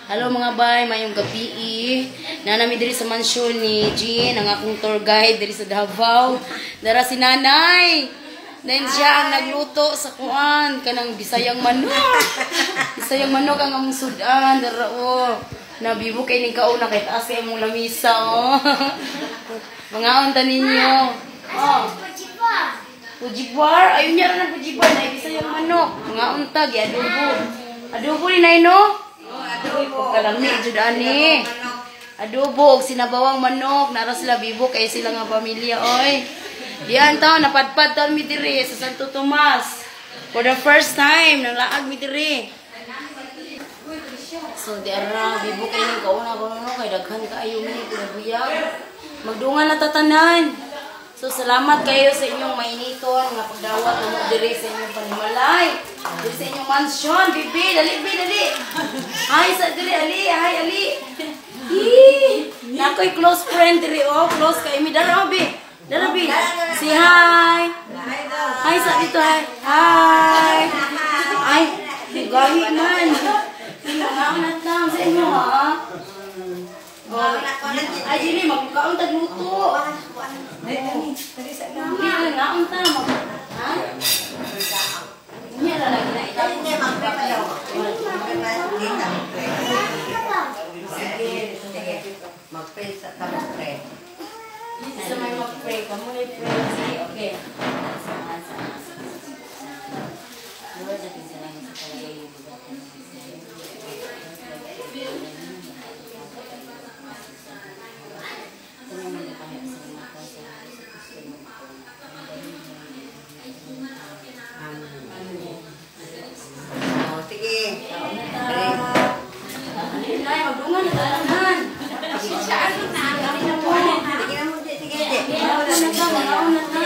Hello mga bay, mayong gabi. Naa mi diri sa mansyon ni Jean, ang akong tour guide diri sa Davao. Dara si Nanay. Then siya ang nagluto sa kuan kanang Bisayang manok. Bisayang manok ang among sudan dara oh. Nabibo kay ning kauna kay taas kay imong lamisa oh. Mangaon ta ninyo. Oh. Pujibar, ayun niya ra ng pujibar na Bisayang manok. Mangaon ta gi adobo. Adobo ni nay no? Adobo. Pagkalami jud ani. Adobo og sinabawang manok, nara sila bibo kay sila nga pamilya oy. Diyan ta napadpad ta mi diri sa Santo Tomas. For the first time nang laag mi diri. So di ara bibo kay ning kauna ko no kay daghan kaayo mi buyag. Magdungan na tatanan. So salamat kayo sa inyong mainiton nga pagdawat namo diri sa inyong panimalay. Diri sa inyong mansion, bibi, dali bi, dali. Hi sa diri ali, hi ali. Hi. Nakoy close friend diri oh, close kay mi dara oh, bi. Dara bi. Say hi. Hi sa dito hi. Hi. Ay, gahi man. Mga na sa inyo ha. Oh, ay dili magkaon tag luto. Hindi na naon ta mag ha? Niya ra lagi na itapos. Mag-pray sa tamo-pray. Sa may mag-pray ka mo pray. Sige, okay. Lord, ating salamat sa palagay ng bugatan ng Oh, sige. Nay, magdungan na tanan. Sige na mo, sige, sige. Magaon na ta, magaon na ta.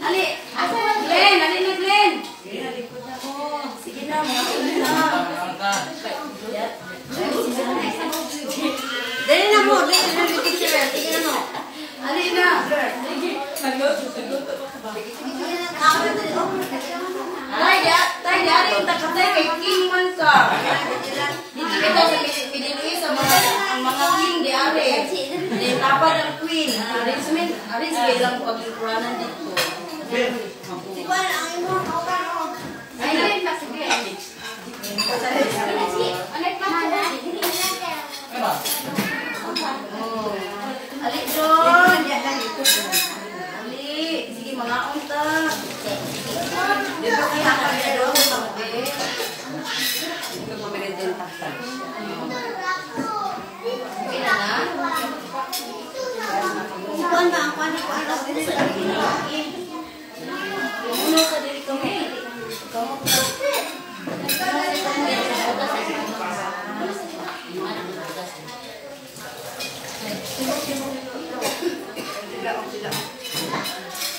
Ali, Glenn, ali na Glenn. Sige na, magaon na. Dali na mo, dali na mo, sige sige na mo. Ali na. Sige, sige, sige na. Tao na dali. Oh, Tay, di, tay, di, ari yung takatay kay king man ka. Dito kita sa Pililuis sa mga ang mga king di ari. Di tapad ang queen. Arrangement, arrange kay ilang pagkuranan dito. Si Juan, ang imo, kauban oh. Ay, na. Oh. Ali doon. Ali, sige mga unta. Di ba kaya ka dito? Okay na na. Si Juan ba, ang Juan, Juan, oh, dili sa Uno sa diri kamo. Kamo.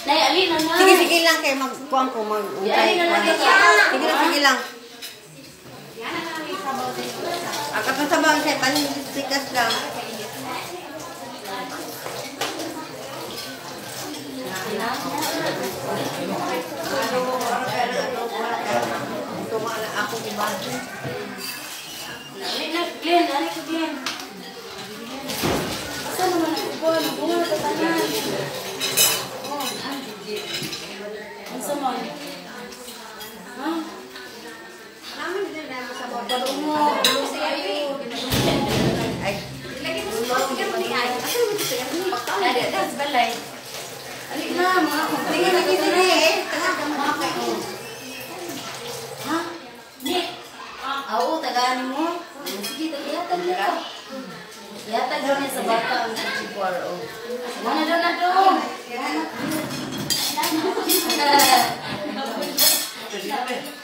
Nay, ali na na. Sige, sige lang kay magkuan ko mag Di, na lang. Sige lang, sige lang. Ang kapasabaw sa pansikas lang. Ako diba? Ali na, Glenn. Ali ka, Glenn. Asa naman ang uban? Bunga na tanan. Oh, unsa man? Ha? Mo. Ay, Ali na, mga sige, sige, sige. Tanga ka mga Ha? Ni. Oo, tagaan mo. Sige, ihatag mo. Ihatag daw niya sa bata ang G4. Oh. Mana daw na daw.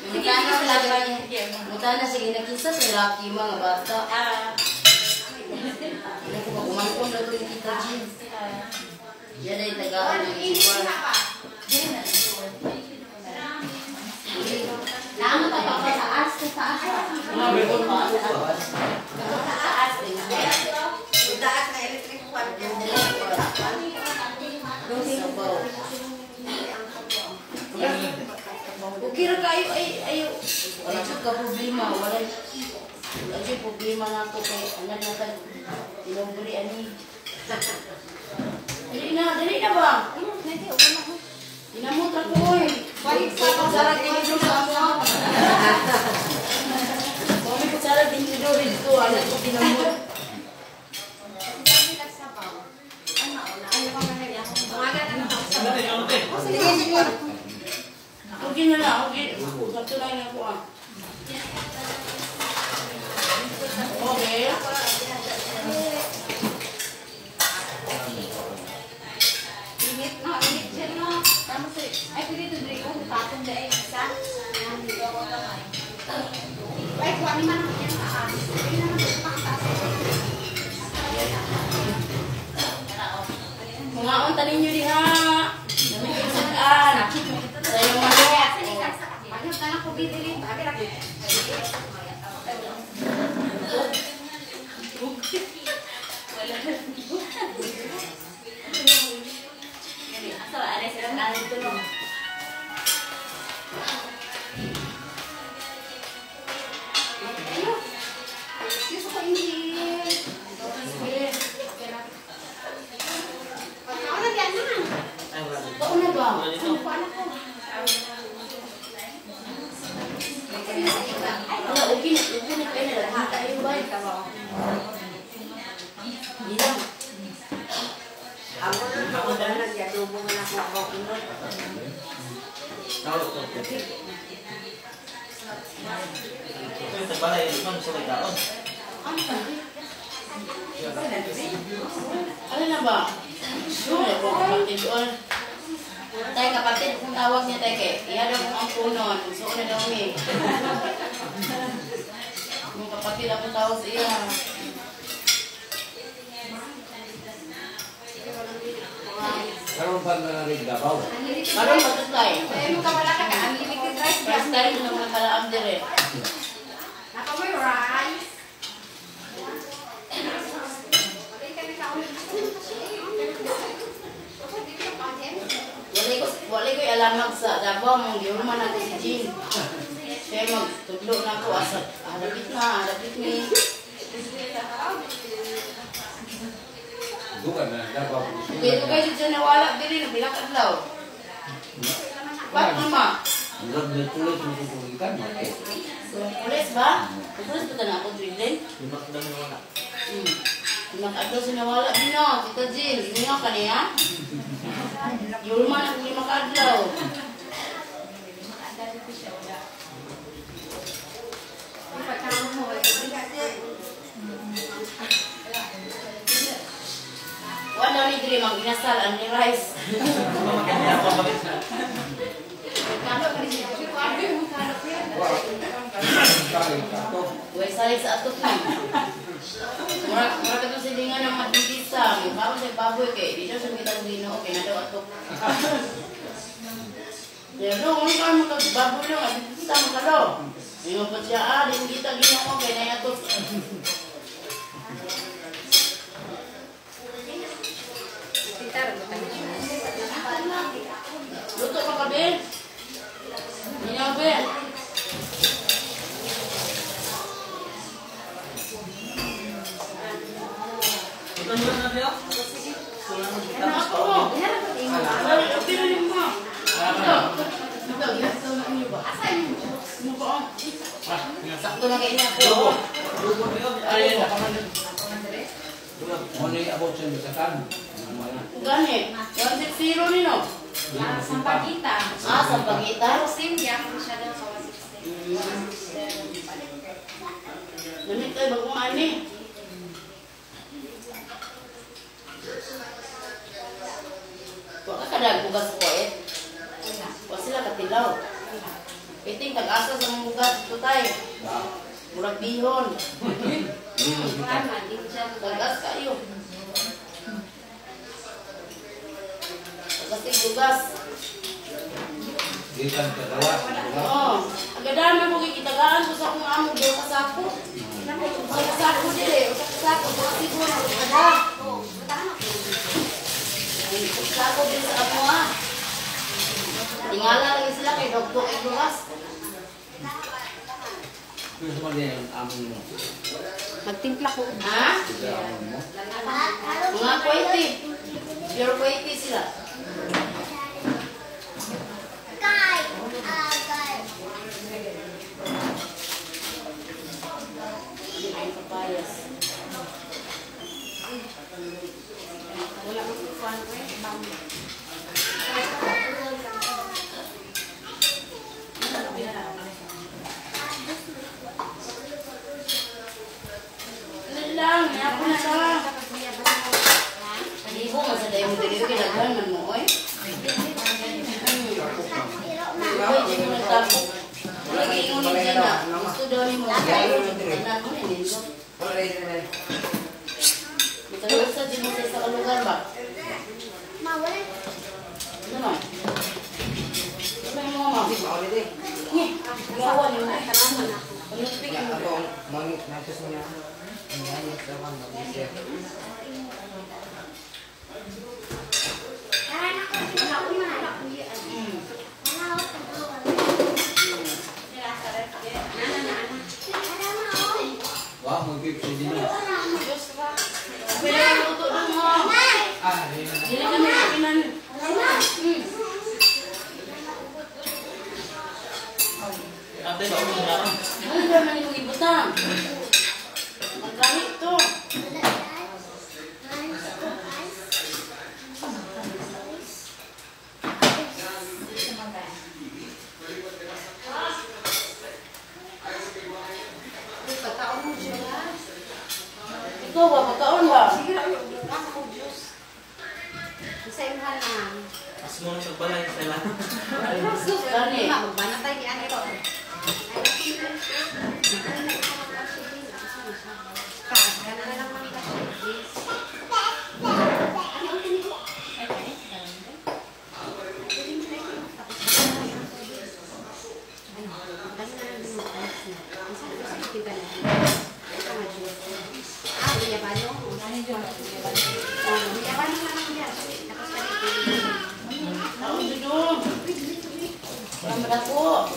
Mutana sila mutana sige nakisa sa Rocky mga bata. Naku, umangkon na ito ni Tita Jean. Yan ay tagaan ng G4. Taas na electric fan. Sabaw. Okay ra kayo ay ayo. Wala jud ka problema, wala wala jud problema na ako kay anak na tag ilobre ani. Dali na ba? Dinamot ra ko oy. Balik sa Kutsara tinidor sa amo. Mami kutsara tinidor dito, anak ko dinamot. Sige, sige. Okay na na, okay. Sakto na yun ako ah. Okay. Init no, init siya no. Tama sa ay pwede to drink oh, patong dai isa. Dito ako kamay. Ay kuha ni man ang yan taas. Ay naman ito pangtaas. Mga unta ninyo diha. Dami kayo saan. Sa iyong manok. Pauna ba? Wala, okay na, okay na kayo na lahat tayo ba? Hindi lang. Ako na ako na nag-adobo nga na ako ako na. Ano na ba? Sure, ako kapatid on. Tay, kapatid, kung tawag niya tay kay, iya daw kung ang punon. So, ano daw mi? Kung kapatid ako tawag sa iya. Karon pa na rin Davao. Karon pa to tay. Ay mo ka wala ka ka unlimited rice. First time na mga kalaam dire. Nakamoy rice. Wala ko alamag sa Davao, mong giurman ako si Jean. Kaya magtudlo na ako, asa, harapit na, harapit ni. Dugan na Davao. Kaya kayo dyan nawala diri, nabilak adlaw. Pat mama. Murag na tuloy sa kukulitan. Pulis ba? Pulis ba na ako, Trilin? Lima ka adlaw siya nawala din no, Tita Jean. Inyo ka niya? Yulman ako 5 ka adlaw. Wala ni diri mang inasal ang ni rice. Way sali sa atok ni. Mura mura kadto silingan ng Adventista, mo sa baboy kay di siya kita Ginoo kay na daw atok. Pero kung ka magbaboy lang Adventista man ka daw. Ingon pa siya, ah, di kita Ginoo kay nay atok. Luto pa ka, Bel? Minaw, Bel? Ano ako mo? Ay, okay na rin mo. Ito. Ito, ginagawa na niyo ba? Ano ba? Sakto na kayo niya po. Mo ni abot sa misakan. Gani, 160 nino. Sampaguita. Ah, sampaguita? Pero same gyapon siya daw sa 160. Lamit tayo bagong ani. Wa ka kadag bugas ko eh. Wa sila katilaw. Piting tag-asa sa mga bugas ito tayo. Murag bihon. Tagas kayo. Tagas yung bugas. Gikan sa gawas. Oo. Agadahan mo gikitagaan ko sa akong amo do ka sako. Sa sako dire, sa sako do siguro na kada. Sako din sa amo ah. Tingala lagi sila kay dogto kay bukas. Magtimpla ko. Ha? Mga kwete. Pure kwete sila. Ay, papayas. Wala ko kuan ko eh. Ano lang, yapon na ka. Libo man sa dayong diri kay daghan man mo oy. Uy, di mo nagtapok. Lagi ingon ni Gina. Gusto daw ni mo. Tanan mo ni nindot. Mitalusa sa di mo sa isa ka lugar ba? Ano man? Ano yung mga ma'am? Nye, gawa ni mo. Panupik mo. Wah, mungkin bisa gini. Pwede ang luto doon mo. Dili ka may kapinan. Ano ba man yung ibutang? Maggamit to. Pagkaon mo siya. Ikaw ba? Pagkaon ba? Sige ra ako juice. Sa imong na. Mas mo nang pagbalay sa ila. Gani. Magbanatay ni ani ro. Ako doon. Salamat ako.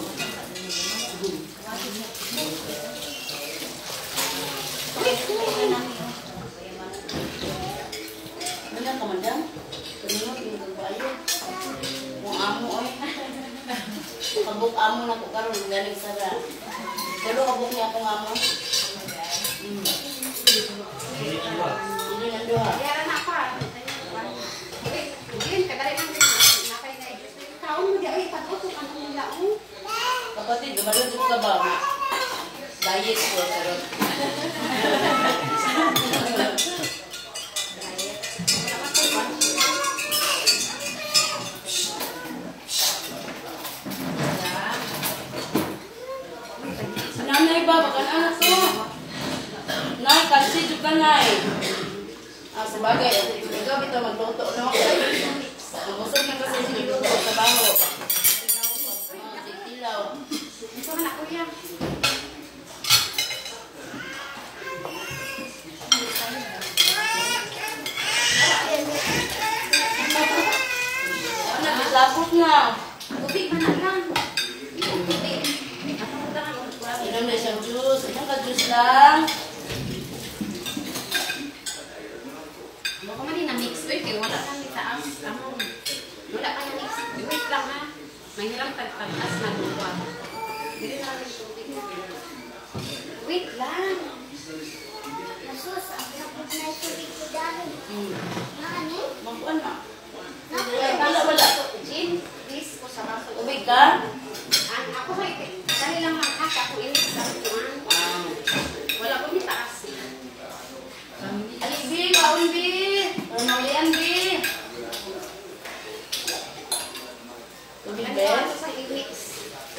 Ano ka mandang? Kanino yung kagbayo? Kung amo oy. Kabuk amo na ko karon galing sara. Pero kabuk niya akong amo. Hindi nang duha. Kapatid, dumaludot ka ba? Diet ko, charot. Nanay ba? Baka anak ko. Nay, kasi ka, nay. Ah, sabagay, ikaw bitaw magluto, no? Mabusog na kasi siniluto sa baho. Ah, tilaw. Ito na kuya. Ano, bitlapot na. Tubig man na lang. Tubig. Inom na siyang juice. Inom ka juice lang. Baka man na mix oy kay wala kang itaas amo. Wala pa na mix. Wait lang ha. Mahirap tagtaas na duwa. Dili na lang tubig. Wait lang. Magkuan na. Wala, wala. Gin, please ko sa baso. Tubig ka? Ang ako kay dali lang ang haka ko ini sa kuan. Wala ko ni taas. Ali, bi, kaon, bi. Maulian, bi. Tubig, Ano be? ato sa i-mix?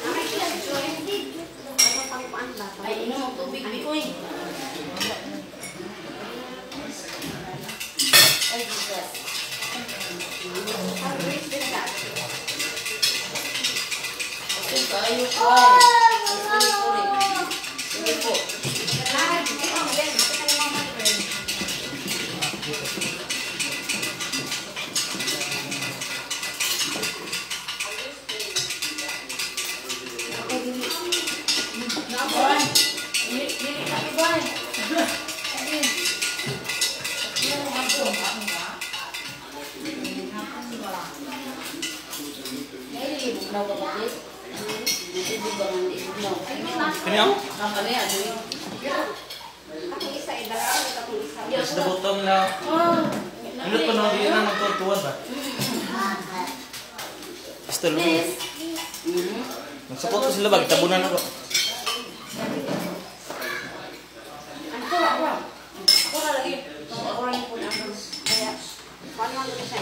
Amay siya joy. Ano pang kuan ba? Ay, inom ang tubig, bi, uy. Ay, Jesus. Okay, kaayo ko, ay. Ay, sorry, sorry. Sige po. Boy. Dili ka ibay. Kani ako? Kani ato. Akong isa idala, akong isa. Sa bottom na. Ano pa no, di na magtutuan ba? Basta lumo. Magsapot ko sila ba? Tabunan ako. Ako ako. Ako ra lagi. Ako ra po na. Kaya, kuan man ko siya.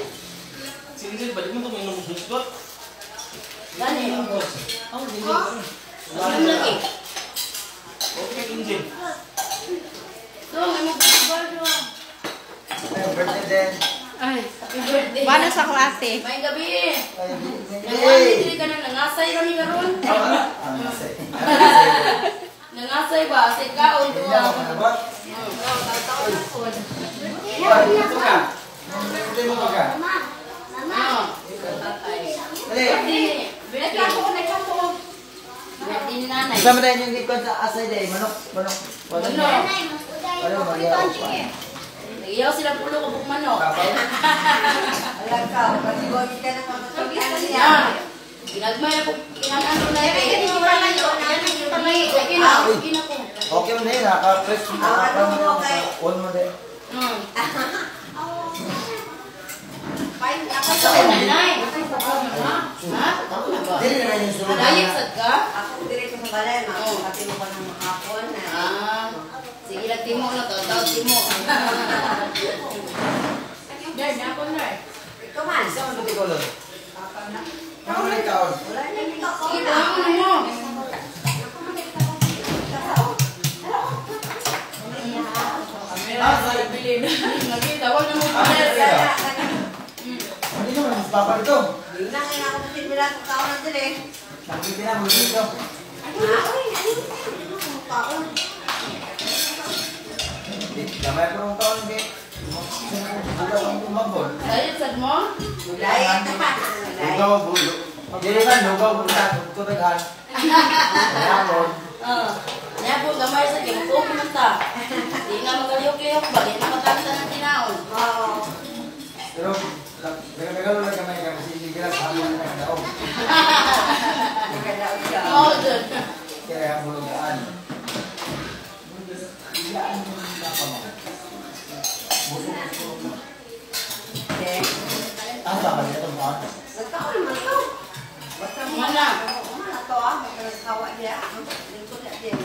Sige, balik mo ito may inom ba? Gani. Ako, hindi. Ano lagi? Okay, Angel. So, may magbabardo. Birthday din. Ay, happy birthday. Paano sa klase? May gabi. Ay, Nangwani dili ka na nangasay rami karon. Nangasay ba? Say kaon Hindi to. ako nabot. Hindi mo ka. Ah. Dali. Birthday. Birthday ni nanay. Kasama tayo yung ikon sa asay day. Manok, manok. Manok. Ano, mag-iyaw pa. Nagiyaw sila pulo kabuk manok. Kapaw? Alam ka, pasigoy ka na matutulog niya. Ah. Ginagmay ako kinanano na eh. Okay na, okay na ko. Okay mo na yun, naka-press mo. Ano mo kay- On mo din. Fine, ako Sa nanay. Ha? Tao na ba? Dili naman yung sulod. Dayet sad ka? Ako diretso sa balay, makakati mo pa ng makapon. Ah. Sige lang timo na to, tao timo. Ner, na ako ner. Ikaw man. Isa man ikaw lang. Ako na ikaw. Wala na ikaw. Sige, tao na mo. Ah, sorry. Lagi tawag na mo. Hindi naman mas papa dito. Hindi na kaya ako kasi bila sa tao na dun eh. Nakikita na mo dito. Damay ko ng taon, hindi. Lugaw ang umabol. Dayet sad mo? Diet. Lugaw, bulo. Dili man, lugaw, bulo. Tubighan. Kaya Ah. Nya po gamay sa kay mo man ta. Di na magalihok-lihok ba, di na makanta ng tinaon. Oo. Pero, regalo lang kamay ka kasi hindi ka sa amin ng daog. Nagkadaog siya. Oo, dun. Kaya ang bulugaan. Ilaan mo na pa mo. Busog-busog. Okay. Ah, tama niya itong mga. Nagkaon naman to. Basta mo. Mana? Mana to ah. Magkakawa niya. Lingkod na din.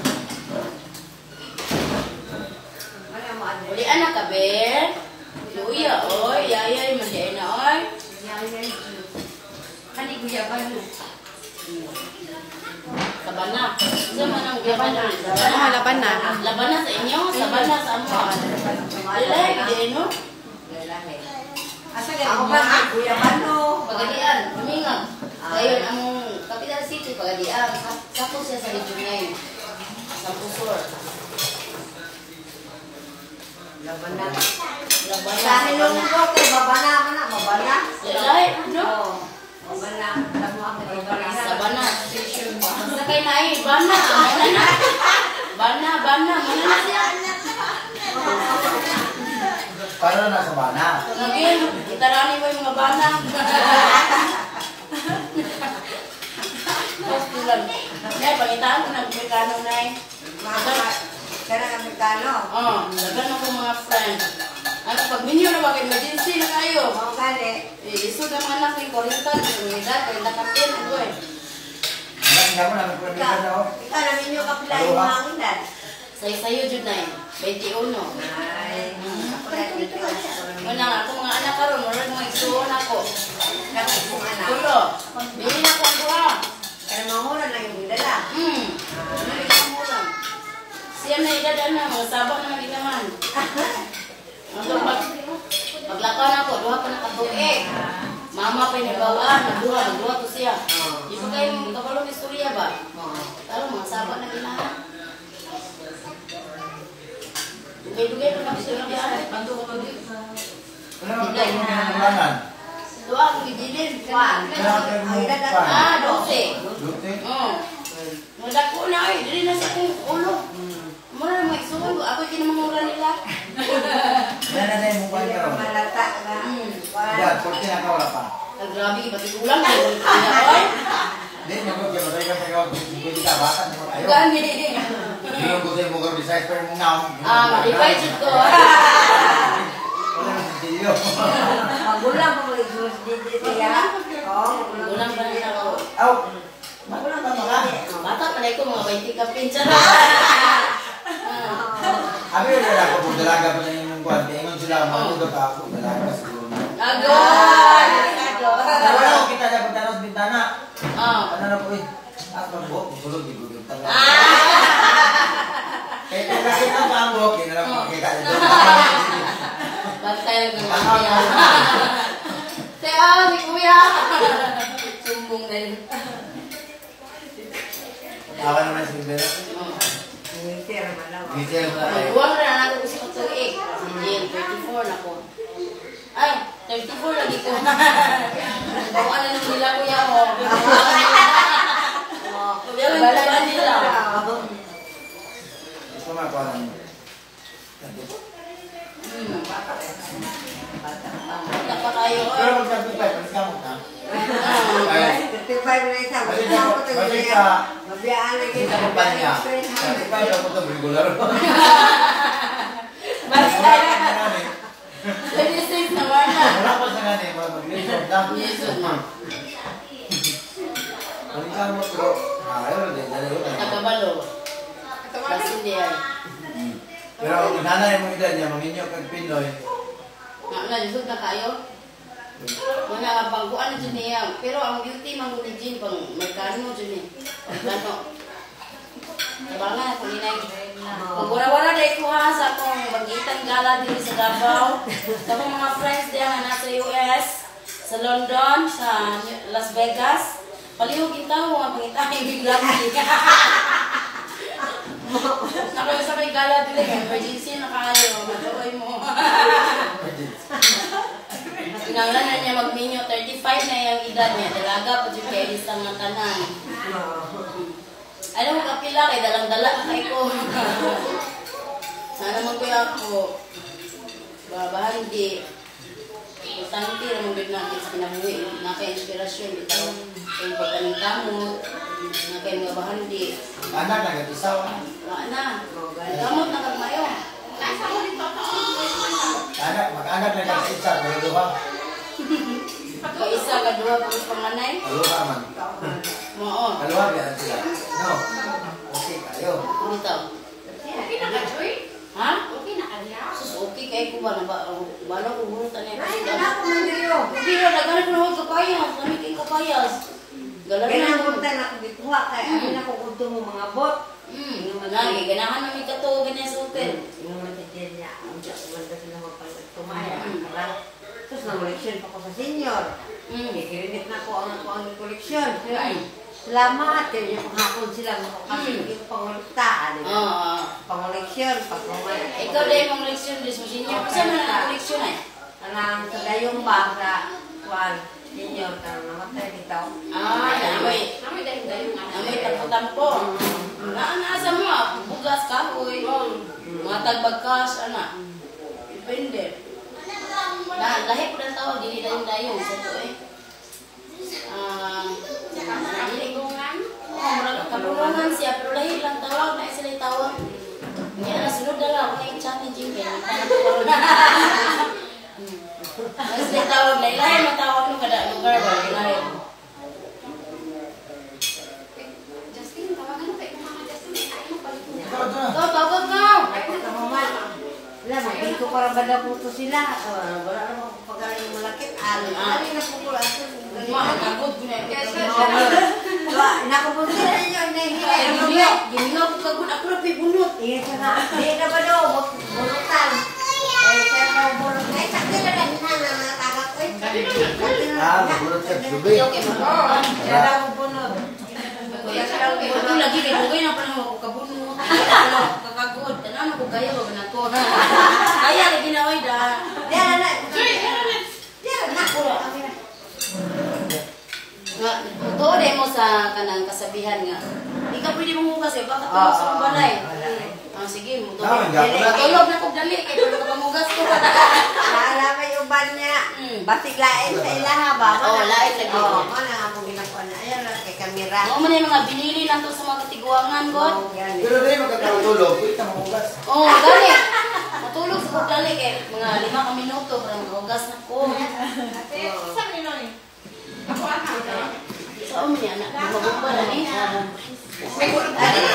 Mana mo ano? Uli anak ka be. Luya oy, yayay man di na oy. Kani guyaban mo. Sabana. Sa man ang guyabana? Ah, laban na. Laban na sa inyo, sabana sa amo. Dili, di no? Lalahi. Asa ganun? Ako ba nga? Kuya Bano. Pagadian, Dumingag. Ngayon ang Capital City Pagadian, sakto siya sa Region 9. Sa Pusor. Laban na. Laban na. Sa nilunggo kay babana ka na. Babana. Dili, no? Oo. Babana. Alam mo ako. Babana. Sabana. Basta kay naay, bana. Mana na. Bana, bana, mana na siya. Para na sa bana. Ngayon, itarani mo yung mga bana. Tapos tulan. Nay, pangitaan ko ng Amerikano, Nay. Kaya ng Amerikano. Oo, daghan ako mga friend. Ano, pag minyo na ba, kay emergency na kayo. Oo, gani. Eh, isod ang mga anak yung 40, yung edad, 40 kapin, ano eh. Alam niya mo, namin kuwan na ako. Ikaw, namin nyo kapila yung mga edad. Sayo-sayo, jud na eh. 21. Ay, ako na dito. Wala nga, ako mga anak karon, murag mga igsuon ako. Ako kong anak. Tulo, bili na ko ang duha. Kaya mga lang yung dala. Siya na edad na, mga sabak na maginahan. Ang paglakaw na ako, duha pa na katuig. Mama pa yung nabawaan, nagduha, nagduha to siya. Di pa kayo kabalong istorya ba? Talo, mga sabak na ginahan. Dugay-dugay pa na istorya. Wala naman kayo mga nalaman. Duha akong gigilin. Wala kayo mga Ah, 12. Dute? Oo. Mga dako na, oy. Dili na sa akong na yung mukha Hindi niya pa ron. malata na. Yan, 40 na ka, wala pa. Ay, grabe, iba't ulang. Ay, Hindi, mag-matay ka sa 50 ka, bata naman kayo. gani. Hindi ko gusto yung mukha size pero mong naong. Ah, malipay jud ko. Wala nang sintilyo. Magulang pa mag-exhaust dito siya. Oo, Magulang pa na ako. Aw, magulang pa mga. Bata pa na ko, mga 20 ka pinsa na. Abi wala ko kung dalaga pa na yung kuwan. Kaya ingon sila, magulang pa ako, dalaga siguro na. Agoy! Pero wala ko kita sa pagtanaw sa bintana. Ah. Ano na po eh. Ah, pagbuhok, musulog, di ko bintana. Kaya kung nakita ko ang buhok, yun na lang makikita dito. Bantay lang ng kuya. Teo, si kuya! Sumbong na yun. Tawa naman si Bella. Ngiti naman lang. Ngiti mo na kayo. Huwag na na ako sa katuig. Si Jill, 34 na ko. Ay, 34 lagi ko. Bawa na nung nila kuya ko. Wala na nila. Gusto mo ako ng... Bata pa kayo. Pero kung 35, mas kamot na. Ay, 35 na isa. Balik Wala ko sa- balik sa- Mabiyaan na sa kita. kumpanya. 35 ako ito, regular. Basta. Wala pa na namin. 26 naman na. Wala pa sa gani, mag-lisod na. Lisod na. Balik ka mo, pero... Ayaw, dali, dali. Nakabalo. Basin di ay. Pero ang nanay mong edad niya, manginyo kag Pinoy. Nga na, lisod na kayo. Wala nga pangkuan na dyan niya. Pero ang beauty man ni Jean, pang magkano dyan eh. Pagkano. Tabangan ako ni Nay. Pag wala-wala na ikuha sa akong bagitan gala din sa Davao. Sa akong mga friends diyan nga nasa US, sa London, sa Las Vegas. Palihog yung tao, mga pangitahin bigla. Nakayo sa may gala dili, emergency na kayo, matuloy mo. Kinahanglan na niya magminyo, 35 na yung edad niya, dalaga pa dyan kay isang nga tanan. Alam mo kapila kay dalang-dala kay ko. Sana man kuya ako. Babahan di. Importante ra man gud natin sa kinabuhi, naka-inspirasyon bitaw. Kay pagkaningkamot, na kay mga bahandi. Anak na nag-isawa. Wa na. Kamot na kag mayo. Anak, mag-anak na nag-isa, pero duha. Kay isa ka duha pa panganay. Kaluha man. Mao. Kaluha biyan sila. No. Okay, kayo. Bitaw. Okay na ka, Joy? Ha? Okay na ka niya? Sus, okay kay ko ba na ba? Balo ko bunutan niya. Ay, wala ko man diriyo. Hindi na daghan ko na kapayas. Lami kay kapayas. Galan na. Ganang punta na ako gituha kay ano na ko kudto mo mga bot. Nagi ganahan na mi kato ganyan sa hotel. Yung man si Jen niya, ang siya kumanda sila magpagtumaya. Tapos nang-koleksyon pa ko sa senior. Kikirinit na ko ang koleksyon. Ay, salamat. Kaya niya panghapon sila. Kasi hindi ko pangolekta. Oo. Pangoleksyon. Pag Ikaw dahil mong leksyon din sa senior. Kasi man ang koleksyon ay? Anang sa dayong ba sa kuan senior ka namatay dito. Ah, amoy. Amoy dahil dayong nga. Amoy tampo-tampo. Naanasa mo ah. Bugas kahoy. Mga tagbagkas, ana. Depende. Na, lahi po ng tawag, dili dayong-dayong sa to eh. Ah, dili ko. Oh, murag kapulungan siya, pero lahi lang tawag, na sila tawag. Niya na sunod na lang, ako na yung chat ni Jim, kaya nagtanong ko karon. Mas sila tawag, lahi man tawag nung kada lugar ba, lahi. Justin, tawagan mo kay Mama Justin. Ay, mo palit mo. Ikaw na. Ikaw, tawag ka! Kamuman. Wala, magdito ko rin ba na po sila? Wala naman pagaling malakit. Ano na po ko lang. Makakagod ko na. Nakabunti na ninyo, nahihila. Ay, gimingaw, gimingaw ko kagod. Ako na pa'y bunot. Ingat ka na. Di na ba daw, bunutan. Eh, kaya daw bunot. Ay, sakti na lang na mga tagak ko. Ah, mabulot ka, tubig. Okay, mga. Kaya daw bunot. Ako lagi kay dugay na pa ako kabunot. Ako kakagod. Tanan ako kaya wag na ko. Kaya lagi na oy da. Di na na. Joy, Di na. Nga totoo mo sa kanang kasabihan nga. Di ka pwede mo kasi baka tulog sa balay. Wala eh. Oh, sige, Tama, mutulog. gapon na. Tulog na kog dali kay para makamugas ko. Wala may uban niya. Basig lain sa ilaha ba? Oo, lain lagi. Oo, mo na nga akong ginakuha na. Ayan lang kay kamera. Mao man yung mga binili nato sa mga katiguangan god. Oo, gani. Pero dili magkatulog, pwede ka mahugas. Oo, dali. Matulog sa kog dali kay mga 5 ka minuto para makahugas na ko. Ate, saan ni Noy? Ako ana. Sa umi anak, mabumba na ni. Ay,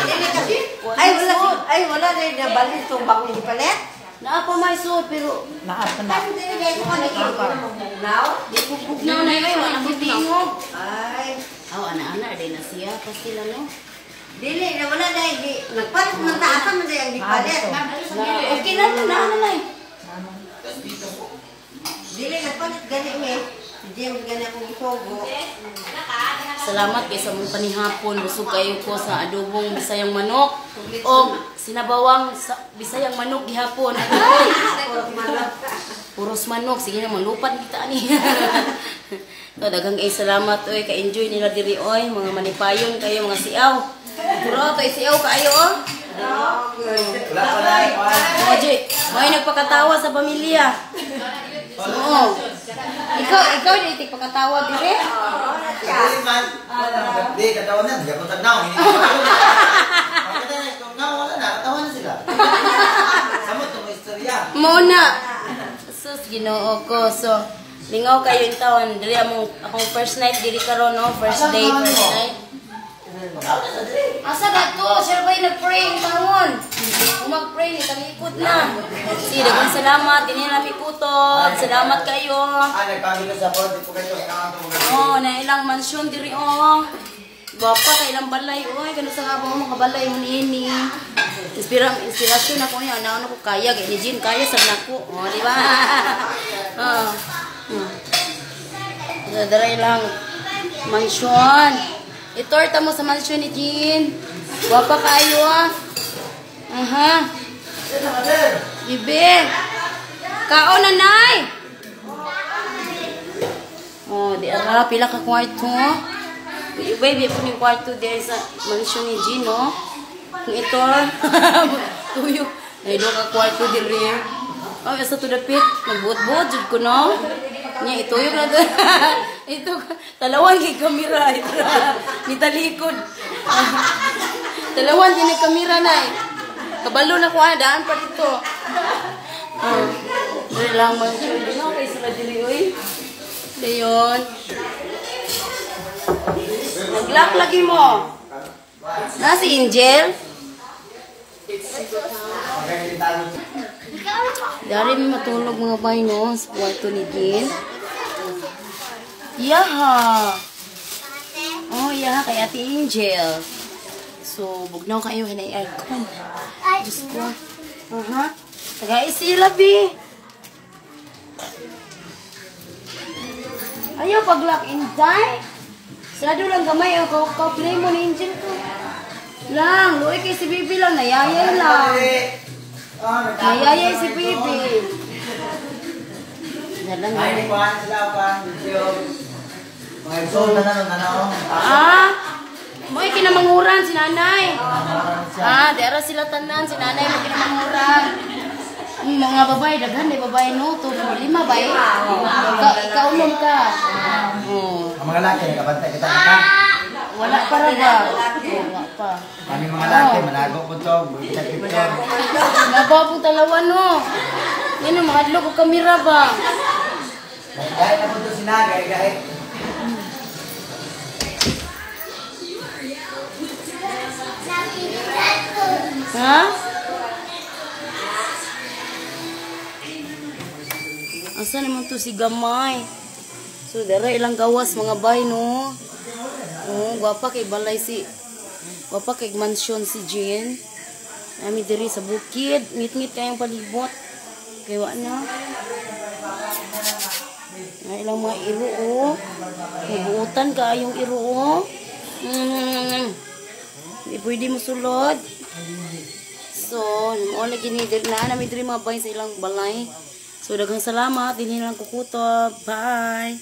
dili kasi. Ay, wala. Ay, wala na nabalik itong bagong gipalit. Naa pa may suod pero Ay, hindi na ko na. di ko bugnaw na yun, wala ko tingog. Ay, Aw, ana-ana din na siya pa sila no. dili na wala na di nagpalit man ta asa man day ang gipalit. Na, okay na na na na. Dili nagpalit gani mi. Hindi mo gani akong isugo. Salamat kay sa mong panihapon. Busog kayo ko sa adobong Bisayang manok o sinabawang sa Bisayang manok gihapon. Ay! Puro manok. Puros manok. Sige na, malupat kita ani. So, daghang ay salamat oy, ka-enjoy nila diri oy, mga manipayon kayo mga siaw. Puro to siaw kaayo oh. Wala pa na. Oh, Jay, may nagpakatawa sa pamilya. Oo. Ikaw di tigpakatawa diri. Dili man. Di katawan na, di ako tanaw. Hindi ko Makita na, kung naw, wala na, katawan na sila. Samot tong istorya. Mo na. Sus, Ginoo ko. So, lingaw kayo yung taon. Dili among akong first night diri karon no, first day, first night. Asa ka to? Siya ba yung nag-pray yung taon? Kung mag-pray, talikod na. Sige, daghang salamat. Dini na kutob. Salamat kayo. Ah, nagpamilo sa pod, di po kayo. Oh, na ilang mansyon diri oh. Gwapa kay ilang balay oy, kano sa nga ba mga balay mo niini. Inspirasyon ako niya, ano ko kaya kay ni Jean kaya sa nako. Oh, di ba? Oh. Dara ilang mansyon. Itorta mo sa mansyon ni Jean. Gwapa kayo ah. Aha. Bibi. Kaon na nay. Oh, di ara pila ka kwarto. Baby, po ni kwarto there sa mansyon ni Gino. Kung ito, tuyo. Ay, do ka kwarto diri. Oh, asa to dapit. Nagbuot-buot jud ko no. Nya ituyok na to. Ito talawan kay kamera ito. Ni talikod. Talawan din ang kamera na eh. Kabalo na ko ah, daan pa dito. Oh. Dili lang mansyon. Dili kay sila diri oy. Dayon. Nag-lock lagi mo. Na si Angel? Dari may matulog mga bay no sa kwarto ni Jean. Yaha. Oh, yaha kay Ate Angel. So, bugnaw kayo hinay aircon. Diyos ko. Aha. Tagay sila, bi. Ayaw pag-lock in time. Sarado lang gamay. Oh, ka-play mo ni Angel ko. Lang, luoy kay si Bibi lang. Nayayay lang. Nayayay si Bibi. Dalang Ay, ni kuhan sila pa. Video. Mga episode na na na. Ah, mo'y kinamanguran si nanay. Ah, di ara sila tanan si nanay mo kinamanguran. Mga babae daghan ni babae no, 2, 4, 5 bae. Ikaw ka. Oh. Ang mga laki, nakabantay kita ka. Wala pa ra ba? Wala pa. Kami mga laki, manago po to. Buita picture. Nababong talawan no. Ngano makadlok og kamera ba? Gaya na po to sina, gaya. Ha? Asa naman to si Gamay? So, dara ilang gawas mga bay, no? Oh, gwapa kay balay si... Gwapa kay mansyon si Jean. Nami diri sa bukid. Ngit-ngit kayong palibot. Kay wa na. Ay, ilang mga iro, oh. Mabuutan kaayong iro, oh. Hindi pwede mo sulod. So, mo lagi ni diri na nami diri mga bay sa ilang balay. So, daghang salamat. Dinhi lang kukutob. Bye!